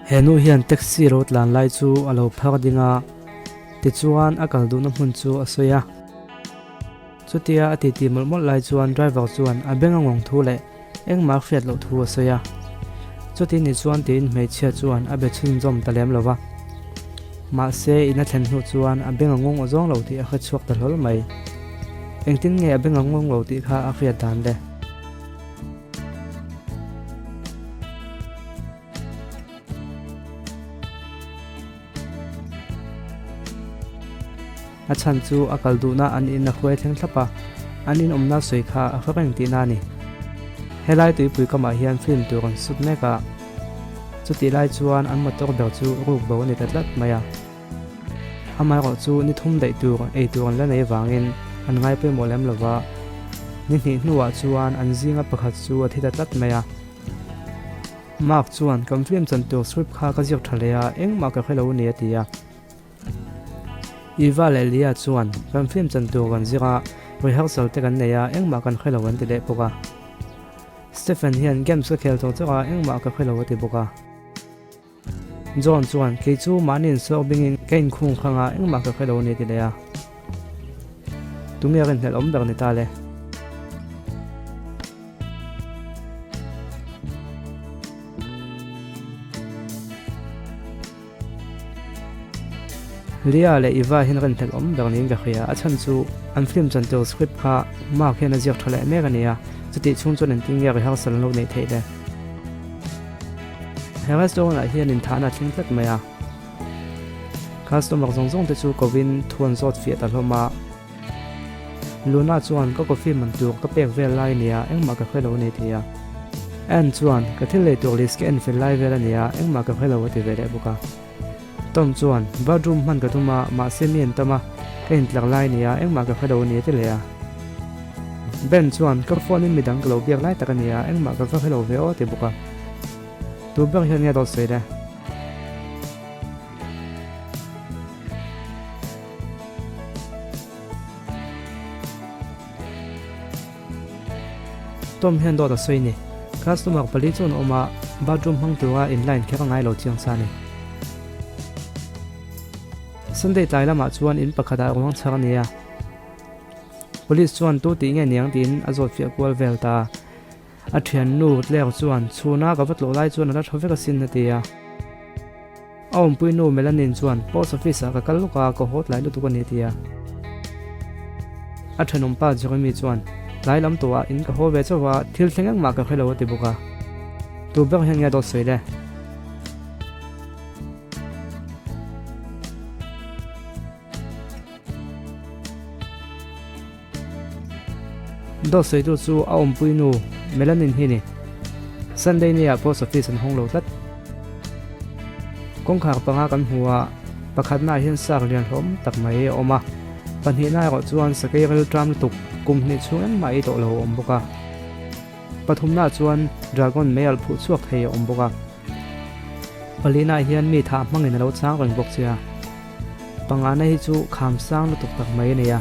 He nu hian taxi lo tlan lai chu a lo phar ding a, tichuan a kal duhna hmun chu a sawi a. Chutia a titi mawlh mawlh lai chuan driver chuan a beng a ngawng thu leh engmah a hriat loh thu a sawi a. Chuti ni chuan tiin hmeichhia chuan a be chhunzawm ta lem lo va. Mahse in a thlen hnu chuan a beng a ngawng aw zawng lo tih a hre chhuak ta hlawl mai. Engtin nge a beng a ngawng lo tih kha a hriat dan le? A chhan chu a kal duhna an in a hruai thleng thlap a, an in awmna sawi kha a hre reng tihna a ni. Helai tuipui kamah hian film tur an sut mek a, chutih lai chuan an motor ber chu ruk bo a ni ta tlat mai a. Amaherawh chu ni thum daih tur ei tur an la nei vangin an ngai pawimawh lem lo va, ni hnih hnuah chuan an zinga pakhat chu a thi ta tlat mai a. Mark chuan, Kan film chan tur script kha ka ziak tha leh a, engmah ka hre lo a ni a ti a. Eva leh Leah chuan, Kan film chan tur kan zir a, rehearsal te kan nei a, engmah kan hre lo an ti leh bawk a. Stephen hian, Games ka khel chawk chawk a, engmah ka hre lo a ti bawk a. John chuan, Kei chu mahni insuak bingin ka inkhung khang a, engmah ka hre lo a ni a ti leh a. Tunge rinhlelh awm ber ni ta le? Lia leh Eva hian rinhlelh awm ber niin ka hria, a chhan chu an film chantir script kha Mark hian a ziak tha leh mek a ni a, chutih chhung chuan engtin nge rehearsal an lo neih theih le? He restaurant ah hian inthahna a thleng tlat mai a, customer zawng zawng te chu kovin thu an zawt fiah ta hlawm a. Luna chuan ka coffee man tur ka pek vel lai a nia, engmah ka hre lo a ni ti a. Ann chuan ka thil lei tur list ka en fel lai vel a nia, engmah ka hre lo a ti ve leh bawk a. Tom chuan bathroom hman ka tum a, mahse mi an tam a, ka intlar lai a nia, engmah ka hre lo a ni a ti leh a. Ben chuan ka phone in midang ka lo biak lai tak a nia, engmah ka va hre lo ve aw a ti bawk a. Tu ber hian nge dawt sawi le? Tom hian dawt a sawi ni. Customer pali chuan a awm a, bathroom hmang tura in line kher a ngai lo chiang sa a ni. Sunday tlai lamah chuan in pakhatah ruang chhar a ni a. Police chuan tu tih nge niang tiin a zawt fiah kual vel ta. A thiannu Claire chuan chhuna ka va tlawh lai chuan a la tha vek asin a ti a. A awmpui nu Melanin chuan post office ah ka kal lawk a, ka haw tlai lutuk a ni a ti a. A thenawmpa Jeremy chuan tlai lam tawhah in ka haw ve chauh a, thil thleng engmah ka hre lo a ti bawk a. Tu ber hian nge dawt sawi le? Dawt sawitu chu a awmpui nu Melanin hi ni. Sunday ni ah post office an hawng lo tlat. Kawngkhar panga kan hmu a, pakhatna ah hian sak lian hlawm tak mai a awm a, pahnihna erawh chuan sakei ril ṭam lutuk kum hnih chhung engmah ei tawh lo a awm bawk a. Pathumna ah chuan dragon mei alh phuh chhuak thei a awm bawk a. Palina ah hian mi thah hmangin a lo chang reng bawk che a. Pangana hi chu kham sang lutuk tak mai a ni a.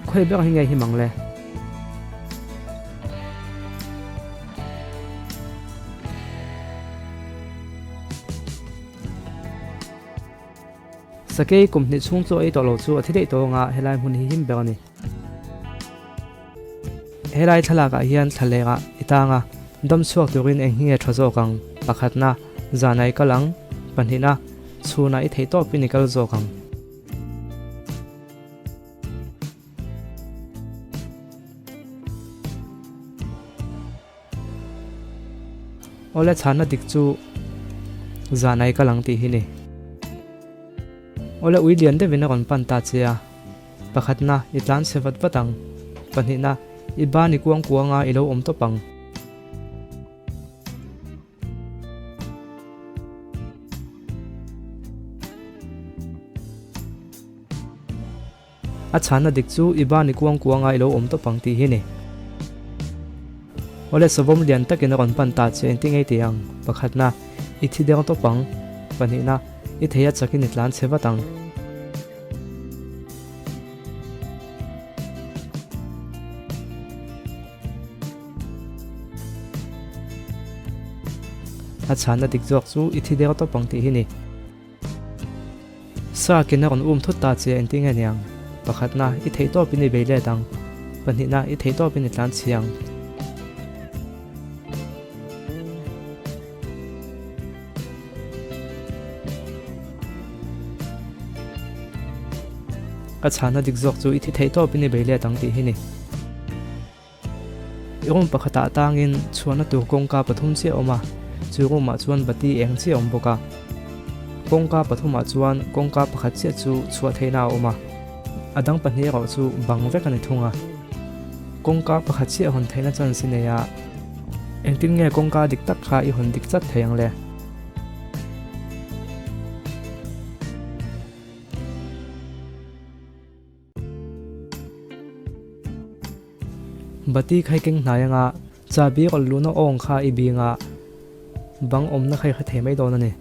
Khawi ber hi nge hi mang le? Sakei kum hnih chhung chu ei tawh lo chu a thi daih tawh anga helai hmun hi him ber a ni. Helai thlalakah hian thlalengah i tang a, dam chhuak turin eng hi nge tha zawk ang? Pakhatna, zanah i kal ang. Pahnihna, chhunah i theih tawpin i kal zawk ang. Awle chhanna dik chu zanah i kal ang tih hi ni. Awle ui lian deuhin a rawn pan ta che a. Pakhatna, i tlan chhe vat vat ang. Pahnihna, i ban i kuang kuang a, i lo awm tawp ang. A chhanna dik chu i ban i kuang kuang a, i lo awm tawp ang tih hi ni. Awle savawm lian takin a rawn pan ta che engti ngei tih ang? Pakhatna, i thi deng tawp ang. Pahnihna, i thei a chakin i tlan chhe vat ang. A chhanna dik zawk chu i thi deuh tawp ang tih hi ni. Shark-in a rawn um thut ta che engtin nge niang? Pakhatna, i theih tawpin i bei let ang. Pahnihna, i theih tawpin i tlan chhi ang. A chhanna dik zawk chu i thi theih tawpin i bei let ang tih hi ni. I room pakhatah tangin chhuahna tur kawngka pathum chiah a awm a, chu room ah chuan bati eng chiah a awm bawk a. Kawngka pathumah chuan kawngka pakhat chiah chu chhuah theihna a awm a, a dang pahnih erawh chu bang vek a ni thung a. Kawngka pakhat chiah hawn theihna chance i nei a, engtin nge kawngka dik tak kha i hawn dik chat thei ang le? Bati khai keng hnai anga chahbi rawn luhna awng kha i bing a, bang awmna kha i hre thei mai dawn a ni.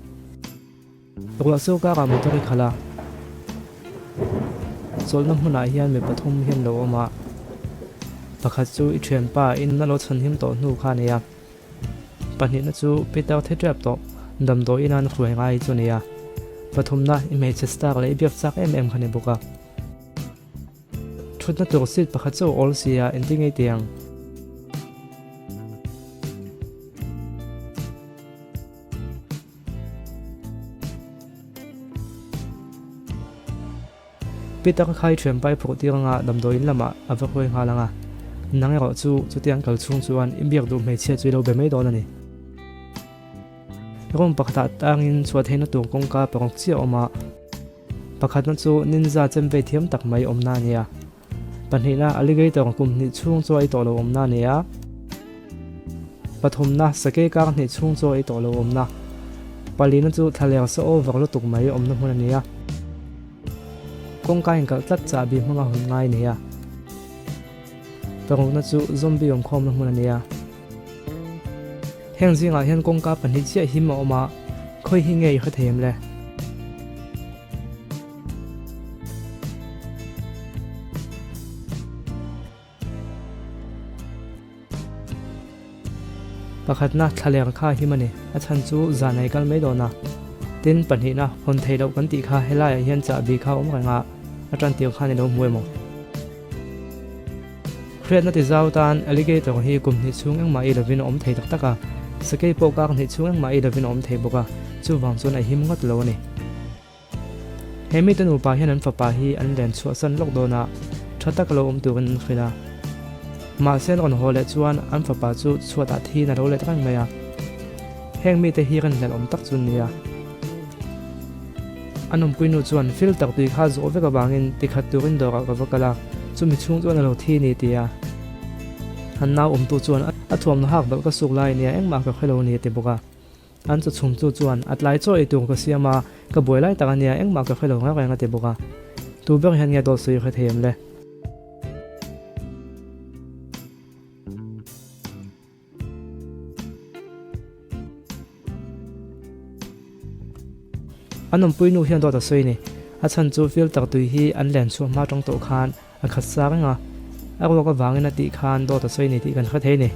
Ruah chu karah motor i khalh a, chawlhna hmunah hian mi pathum hi an lo awm a, pakhat chu i thianpa in a lo chhanhim tawh hnu kha a ni a, pahnihna chu Peter thi tep tawh damdawiin a an hruai ngai chu a ni a, pathumna i hmeichhe star leh i biak chak em em kha a ni bawk a. Thutna tur seat pakhat chauh a awl si a, engtin nge i ti ang? Peter kha i thianpa i phurh tir anga damdawiin lamah a va hruai nghal ang a, nang erawh chu chutiang kal chhung chuan i biak duh hmeichhia chu i lo be mai dawn a ni. Room pakhatah tangin chhuah theihna tur kawngka paruk chiah a awm a. Pakhatna chu ninja chem vei thiam tak mai awmna a ni a. Pahnihna alligator kum hnih chhung chaw ei tawh lo awmna a ni a. Pathumna sakei kar hnih chhung chaw ei tawh lo awmna. Palina chu thlaler sa over lutuk mai awmna hmun a ni a. Kawngka inkalh tlat chahbi hmanga hawn ngai a ni a. Parukna chu zombie awmkhawmna hmun a ni a. Heng zingah hian kawngka pahnih chiah him a awm a, khawi hi nge i hre thei em le? Pakhatna thlaler kha him a ni, a chhan chu zan ei kal mai dawn a. Tin, pahnihna hawn theih loh kan tih kha helaiah hian chahbi kha a awm reng a, a tan tir khan i lo hmu emaw? Hriatna ti zau tan alligator hi kum hnih chhung engmah ei lovin a awm thei tak tak a, sakei pawh kak hnih chhung engmah ei lovin a awm thei bawk a, chuvang chuan a him ngawt lo a ni. He mite nupa hian an fapa hi an len chhuahsan lawk dawn a, tha tak lo awm turin an hrilh a. Mahse an rawn haw leh chuan an fapa chu chhuatah thiin a lo let reng mai a. Heng mite hi rinhlelh awm tak chu an ni a. A nunpuinu chuan filter tui kha zawh vek avangin tikhat turin dawrah ka va kal a, chumi chhung chuan a lo thi ni ti a. An nau awmtu chuan a thuamna hak balh ka suk lai nia engmah ka hre lo ni a ti bawk a. An chaw chhumtu chuan a tlai chaw ei tur ka siam a, ka buai lai tak ania engmah ka hre lo reng reng a ti bawk a. Tu ber hian nge dawt sawi hre thei em le? An awmpui nu hian dawt a sawi ni. A chhan chu filter tui hi an len chhuah hma tang tawh khan a khat sa reng a, a ruak avangin a tih khan dawt a sawi ni tih kan hre thei ni.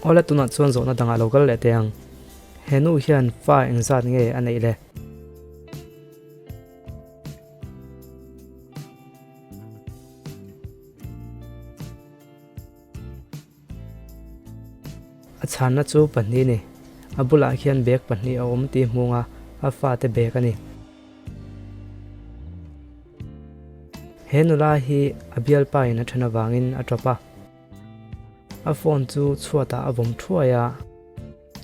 Awle tunah chuan zawhna dangah lo kal leh teh ang. He nu hian fa engzat nge a neih le? A chhanna chu pahnih a ni. A bulah khian bag pahnih a awm tih hmung a, a fate bag a ni. He nula hi a bialpa in a then avangin a tap a. A phone chu chhuatah a vawm thuai a.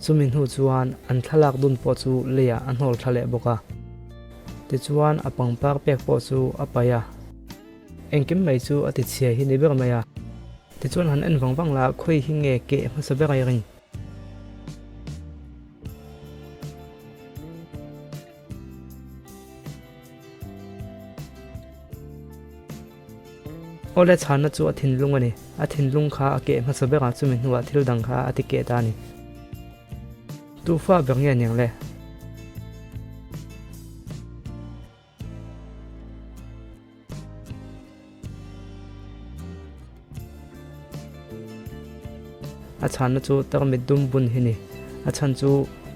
Chumi hnu chuan an thlalak dun pawh chu leiah a hnawl thla leh bawk a. Tichuan a pangpar pek pawh chu a paih a. Engkim mai chu a ti chhia hi ni ber mai a. Tichuan han en vang vang la khawi hi nge keh hmasa ber ai ring. Awle chhanna chu a thinlung a ni. A thinlung kha a keh hmasa berah chumi hnuah thil dang kha a ti keh ta a ni. Tufa ber nge aniang le? A A chhanna chu tarmit dum bun hi ni. A chhan chu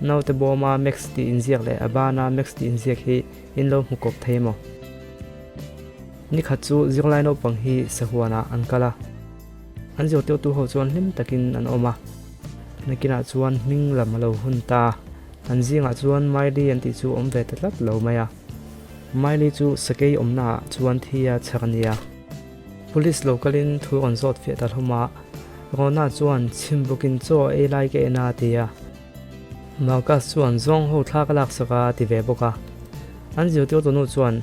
naute bawma Max tih inziak leh a bana Max tih inziak hi in lo hmu kawp thei maw? Nikhat chu zirlai naupang hi sahuanah an kal a. An zirtirtu ho chuan hlim takin an awm a. Nakinah chuan hming lam a lo hun ta. An zingah chuan Miley an tih chu awm ve ta tlat lo mai a. Miley chu sakei awmnaah chuan thi a chhak a nia. Police lo kalin thu rawn zawt fiah ta hlawm a, Rona chuan chhimbukin chaw a ei lai ka en a a ti a. Marcus chuan zawng ho thla ka laksak a a ti ve bawk a. An zirtirtu nu chuan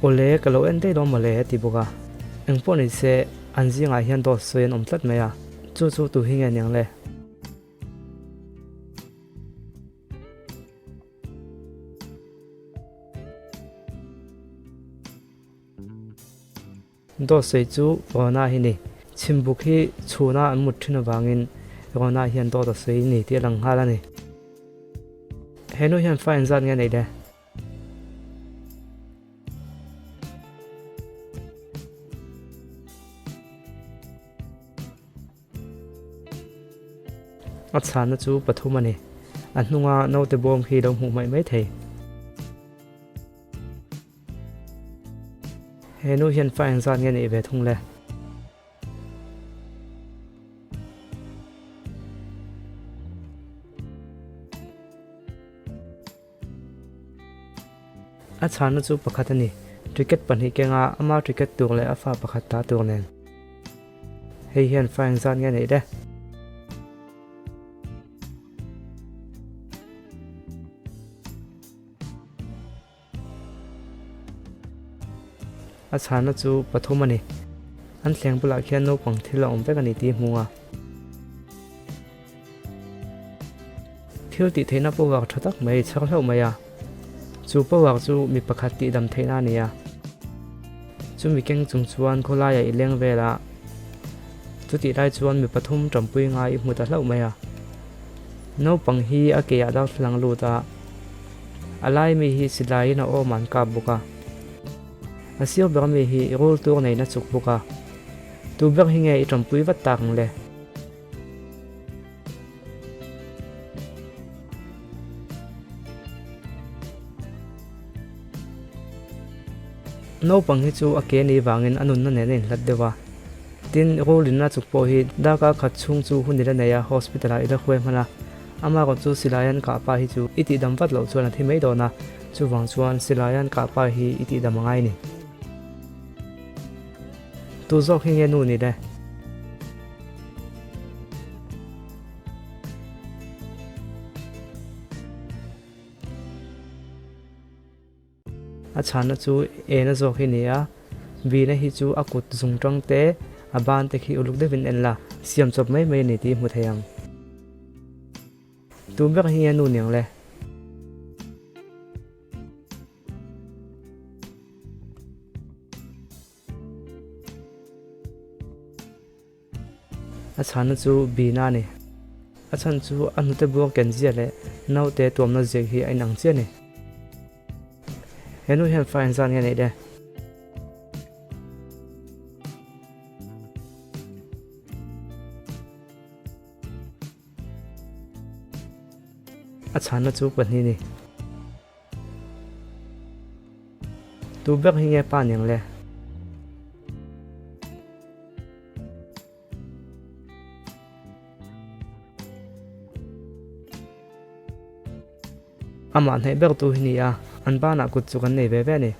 Awle ka lo en daih lo mawle a ti bawk a. Engpawh ni se an zingah hian dawt sawi an awm tlat mai a, chu chu tu hi nge niang le? Dawt sawi chu Rona hi ni. Chhimbuk hi chhuna an mut thin avangin Rona hian dawt a sawi ni tih a lang nghal a ni. He nu hian fa engzat nge a neih le? A chhanna chu pathum a ni. A hnunga naute bawm khi lo hmuh hmaih mai thei. He nu hian fa engzat nge neih ve thung le? A chhanna chu pakhat a ni. Ticket pahnih kenga ama ticket tur leh a fa pakhat ta tur nen. Hei hian fa engzat nge neih le? A chhanna chu pathum a ni. An thleng bulah khian naupang thil a awm vek a ni tih hmung a. Thil tih theihna power tha tak mai chhar hlauh mai a. Chu power chu mi pakhat tih dam theihna a ni a. Chumi keng chung chuan khawlaiah i leng vel a. Chutih lai chuan mi pathum tanpui ngai i hmu ta hlauh mai a. Naupang hi a ke ah darthlalang lut a. A lai mi hi silaiin a awm an kap bawk a. A sir ber mi hi rul tur neiin a chuk bawk a. Tu ber hi nge i tanpui vat tak ang le? Naupang hi chu a ke ni vangin a nunna nen a inhlat deuh a. Tin, rulin a chuk pawh hi darkar khat chhung chu hun ila nei a, hospital ah ila hruai hman a. Amaherawh chu silai an kah pa hi chu i tihdam vat loh chuan a thi mai dawn a, chuvang chuan silai an kah pa hi i tihdam a ngai a ni. Tu zawk hi nge nu ni le? A chhanna chu ena zawk hi ni a, Bina hi chu a kut zung tang te, a ban te khi uluk deuhin en la, siam chawp mai mai a ni tih i hmu thei ang. Tu ber hi nge nu niang le? A chhanna chu Bina a ni. A chhan chu a hnute buang ken zia leh naute tuamna ziak hi a inang chiah a ni. He nu hian fa engzat nge neih le? A chhanna chu pahnih a ni. Tu ber hi nge pa niang le? Amah hnaih ber tu hi ni a, an banah kut chu kan nei ve ve a ni.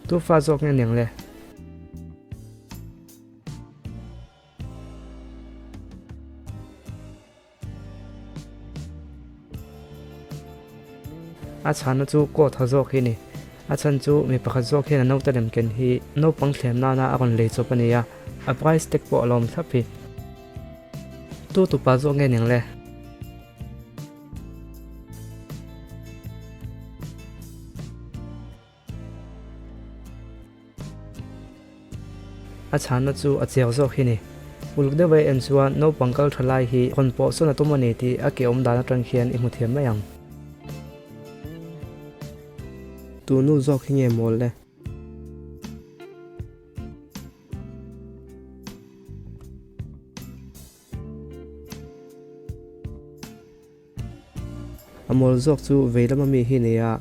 Tu fa zawk nge niang le? A chhanna chu coat ha zawk hi a ni. A chhan chu mi pakhat zawk hian a naute lem ken hi naupang thlem nana a rawn lei chawp a ni a, a price tag pawh a lawm thlap hi. Tu tupa zawk nge ning le? A chhanna chu a chiang zawk hi ni. Uluk deuh a en chuan naupang kal tha lai hi rawn pawh sawn a tum a ni tih a ke awm dan atang hian i hmu thiam mai ang. Tunu zawk hi nge mawl le? A mawl zawk chu vei lama mi hi nia,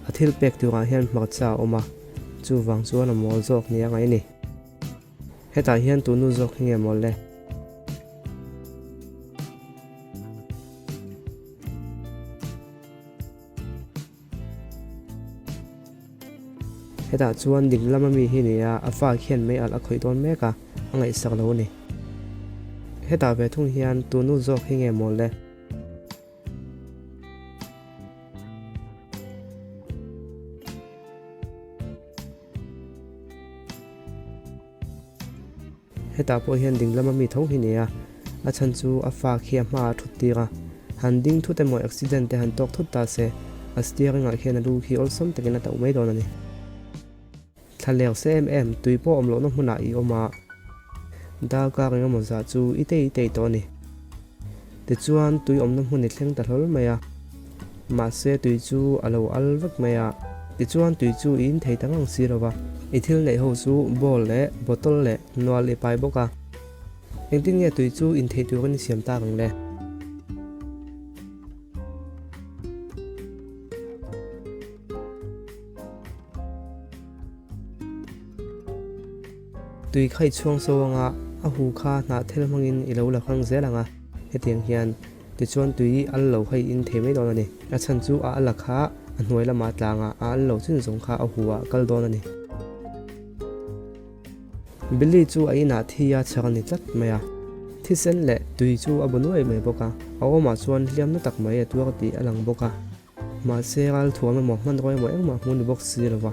a thil pek turah hian hmarcha a awm a, chuvang chuan a mawl zawk nia ngaih a ni. Hetah hian tunu zawk hi nge mawl le? Hetah chuan ding lama mi hi nia, a fa khian mei alh a khawih dawn mek a, a ngaihsak lo a ni. Hetah ve thung hian tunu zawk hi nge mawl le? Hetah pawh hian ding lama mi tho hi nia, a chhan chu a fa khi a hmaah a thut tir a, han ding thut emaw accident te han tawk thut ta se, a steering ah khian a lu khi awlsam takin a tauh mai dawn a ni. Thla leng se em em, tui pawh awm lohna hmunah i awm a, darkar engemaw zah chu i tei tei tawh a ni. Tichuan tui awmna hmun i thleng ta hlawl mai a, mahse tui chu a lo al vek mai a, tichuan tui chu i in thei ta ngang si lo va, i thil neih ho chu bowl leh bottle leh nual i pai bawk a, engtin nge tui chu in theih turin i siam tak ang le? Tui kha i chhuang so anga a hu kha hnah thel hmangin i lo la hrang zel ang a, hetiang hian tichuan tui al lo kha i in thei mai dawn a ni. A chhan chu a ala kha a hnuai lamah tlangah a al lo chin zawng kha a hu ah kal dawn a ni. Billy chu a inah thi a chhar a ni tlat mai a, thisen leh tui chu a bu nuai mai bawk a, a awmah chuan hliamna tak mai a tuar tih a lang bawk a. Mahse ral thuam emaw hmanraw emaw engmah hmu ni bawk si lo va.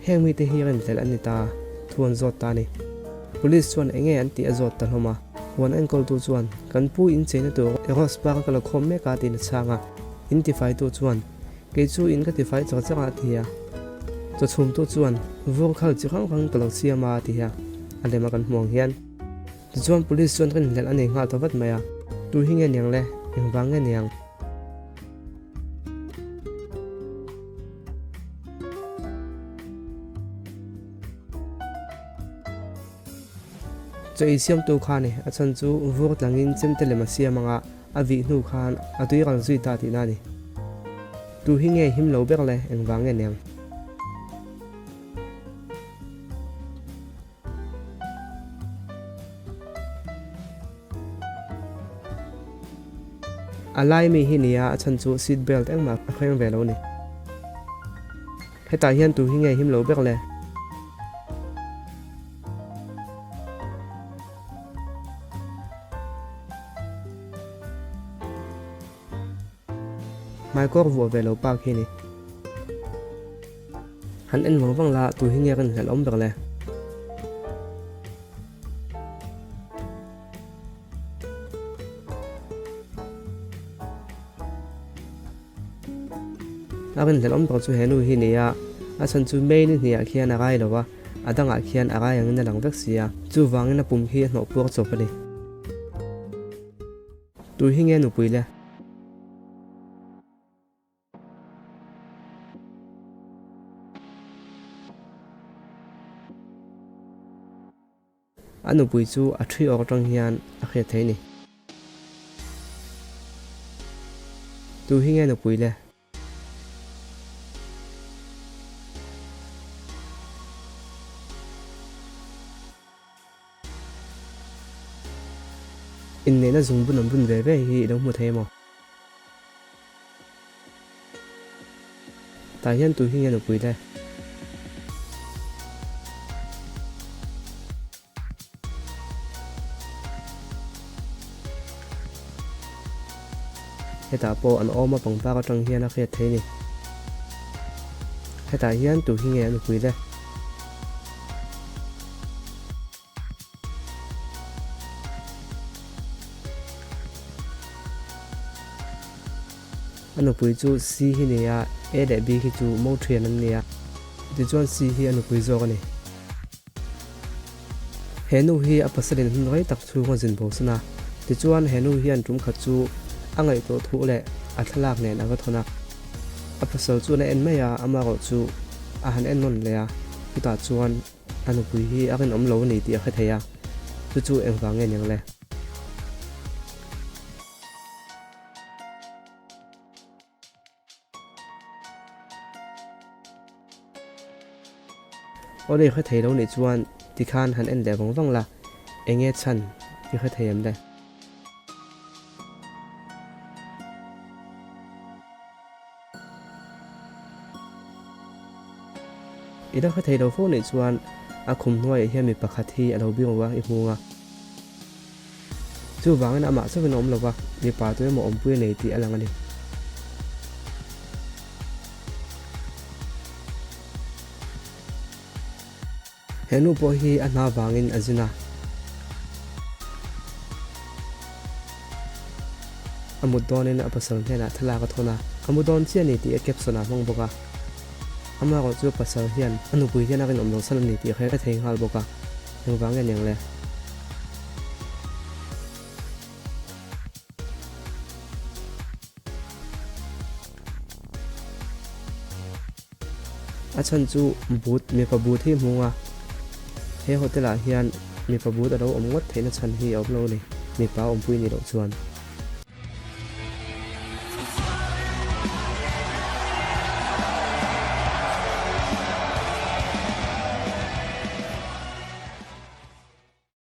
Heng mite hi rinhlelh an ni ta, thu an zawt ta a ni. Police chuan enge an tih a zawt ta hlawm a. Huan enkawltu chuan, Kan pu in cheina tur Eros Park a ka la khawm mek a tiin a chhang a. In tifaitu chuan, Kei chu in ka tifai char char a a ti a. Chawchhumtu chuan, Vur khal chi hrang hrang ka lo siam a a ti a, a lem a kan hmu ang hian. Tichuan Police chuan rinhlelh a nei nghal ta vat mai a. Tu hi nge niang le? Engvang nge niang? Chaw ei siamtu kha a ni. A chhan chu vur tlangin chemte lem a siam anga a vih hnu khan a tui ral zui ta tihna a ni. Tu hi nge him lo ber le? Engvang nge niang? A lai mi hi nia a chhan chu seat belt engmah a hreng ve lo ni. Hetah hian tu hi nge him lo ber le? Hmaikawr vuah ve lo pa khi ni. Han en vang vang la tu hi nge rinhlelh awm ber le? A rinhlelh awm ber chu he nu hi ni a, a chhan chu May ni hnih ah khian a rai lo a, a dangah khian a rai angin a lang vek si a, chuvangin a pum khi a hnawh puar chawp a ni. Tu hi nge nupui le? A nupui chu a ṭhi awk aṭang hian a hriat thei a ni. Tu hi nge nupui le? Inneihna zungbun an bun ve ve hi i lo hmu thei emaw? Tah hian tu hi nge nupui le? Hetah pawh an awm a pangpar atang hian a hriat thei a ni. Hetah hian tu hi nge a nupui le? A nupui chu C hi ni a, A leh B khi chu mo thian an ni a. Tichuan C hi a nupui zawk a ni. He nu hi a pasalin hun rei tak chhung a zin bo san a, tichuan he nu hian tum khat chu a ngaihtuah thu leh a thlalak nen a va thawn a. A pasal chuan a en mai a, amarawh chu a han en nawn leh a, chutah chuan a nupui hi a rinawm lo a ni tih a hre thei a, chu chu engvang nge niang le? Awle i hre thei lo nih chuan tikhan han en leh vang vang la, eng nge chhan i hre thei em le? I la hre thei lo fo nih chuan a khum hnuaiah hian mi pakhat hi a lo bing a, i hmung a. Chuvangin amah chauhin a awm lo va, mipa tu emaw awmpui a nei tih a lang a ni. He nu pawh hi a hna vangin a zin a. A mut dawnin a pasal hnenah thlalak a thawn a, a mu dawn chiah a ni tih a caption ah a hmang bawk a. Amah erawh chu a pasal hian a nupui hian a rinawm lo san a ni tih a thei nghal bawk a. Engvang nge niang le? A chhan chu but mipa but hi hmung a, he hotel ah hian mipa but a lo awm ngawt theihna chhan hi a awm lo a ni, mipa awmpui nih loh chuan.